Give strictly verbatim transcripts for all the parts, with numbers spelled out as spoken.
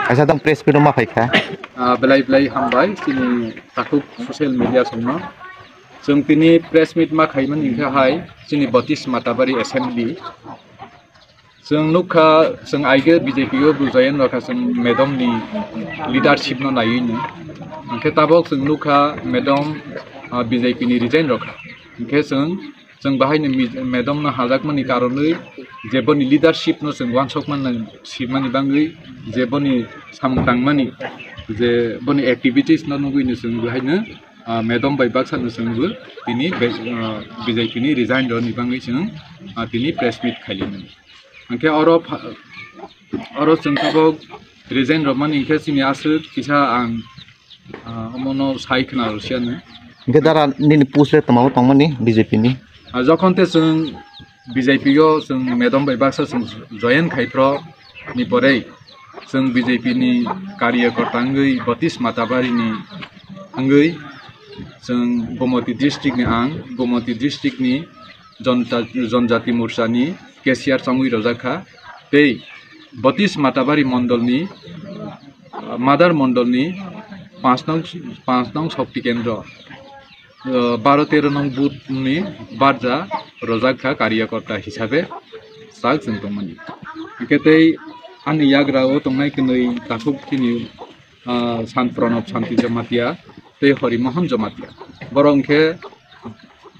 Kaisa tong press meet ma phaikha. Ah, belai belai hambai chini takhuk social media songno. Chwng tini press meet ma khaimani hwnkhe hai chini Botis Matabari Assembly. Chwng nukha, chwng aige B J P o bujayan rokha chwng madam ni leadership no naiwi no. Hwnkhe tabok chwng nukha madam, ah, B J P ni resign rokha. Hwnkhe chwng, chwng bahai ni mi-, madam no hajakmani karonwi je boni leadership no chwng wansokmani sibmani bangwi je boni samung tangmani je boni activities no nugwi no chwng bahai no, ah, madam bai baksa no chwng bo tini be-, ah, B J P ni resign roni bangwi chwng, ah, tini press meet khailaimani. Hwnkhe oro pha-, oro chwng tabok resign rwmani hwnkhe chini aswk kisa ang, ah, omono sai khna rwsiya no. Hwnkhe dara nini post le twmao tongmani B J P ni? Ah, jokhon te chwng B J P o chwng madam bai baksa chwng join khai phro ni pore chwng B J P ni karyakorta wngwi Botis Matabari ni wngwi chwng Gomoti district ni ang Gomoti district ni Jonta-, Jonjati Morcha ni cashier chongwi rwjak kha, tei Botis Matabari Mondol ni, ah, Mother Mondol ni panch nong, panch nong Shakti Kendro, ah, baro tero nong booth ni barja rwjak kha karyakorta hisabe sak chwng tongmani. Hwnkhe tei ani yagra o tongnai kwnwi takhuk chini, ah, Sant Pranab Santi Jamatia tei Hari Mohan Jamatia. Borok hwnkhe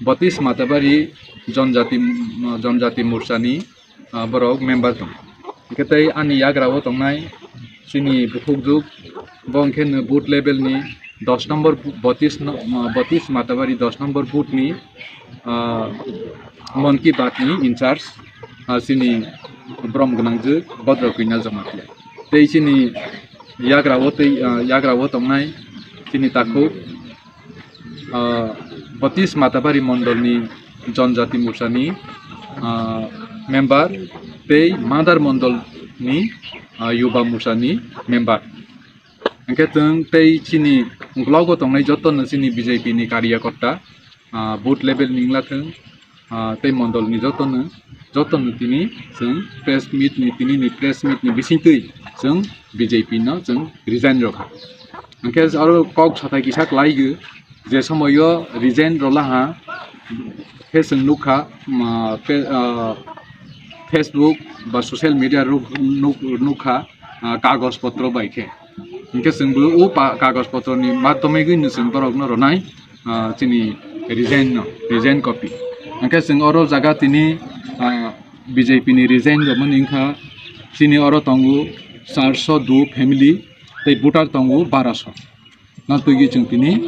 Botis Matabari Jonjati, Jonjati Morcha ni, ah, borok member tong. Hwnkhe tei ani yagra o tongnai chini bukhukjwk bo hwnkhe no booth level ni dos number bu-, Botis no, ah, Botis Matabari dos number booth ni, ah, Mon Ki Baat ni in charge, ah, chini brom gwnangjwk Bodro Kwinal Jamatia. Tei chini yagra o tei, ah, yagra o tongnai chini takhuk, ah, Botis Matabari Mondol ni Jonjati Morcha ni, ah, member tei Mother Mondol ni, ah, Yuba Morcha ni member. Hwnkhe chwng tei chini uklogo tongnai jotono chini B J P ni karyakorta, ah, booth level ni wngla thwng, ah, tei mondol ni jotono, jotono tini chwng press meet ni, tini ni press meet ni bisingtwi chwng B J P no chwng resign rwkha. Hwnkhe oro kok sathai kisa kwlaigo, je somoio resign rwlaha khe chwng nukha, ma, pe-, ah, Facebook ba social media rok nuk-, nukha, ah, kagoj potro bai khe. Hwnkhe chwngbo o pa-, kagoj potro ni madhyomegwi no chwng borok no rwnai, ah, chini resign no, resign copy. Hwnkhe chwng oro jaga tini, ah, B J P ni resign rwmani wngkha chini oro tongo charso dui family tei voter tongo baraso. No twigwi chwng tini,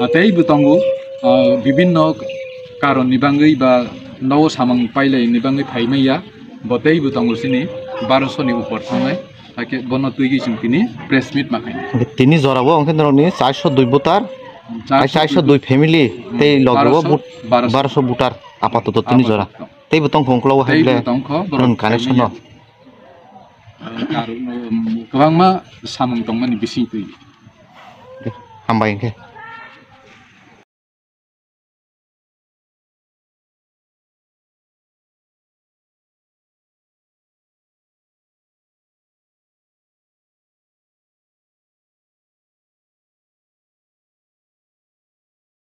ah, teibo tongo, ah, bibinno karon ni bangwi ba nogo samung pailai ni bangwi phai manya, bo teibo tongo chini baraso ni upor thangnai, hakhe bono twigwi chwng tini press meet ma khainai. Tini jora bo hwnkhe norokni charso dui voter, charso dui family, tei logi o baraso, baraso voter apatoto tini jora. Teibo tongkho unklogo hai ble tongkho borok connection no. Kwbangma samung tongmani bising twi. Hambai hwnkhe.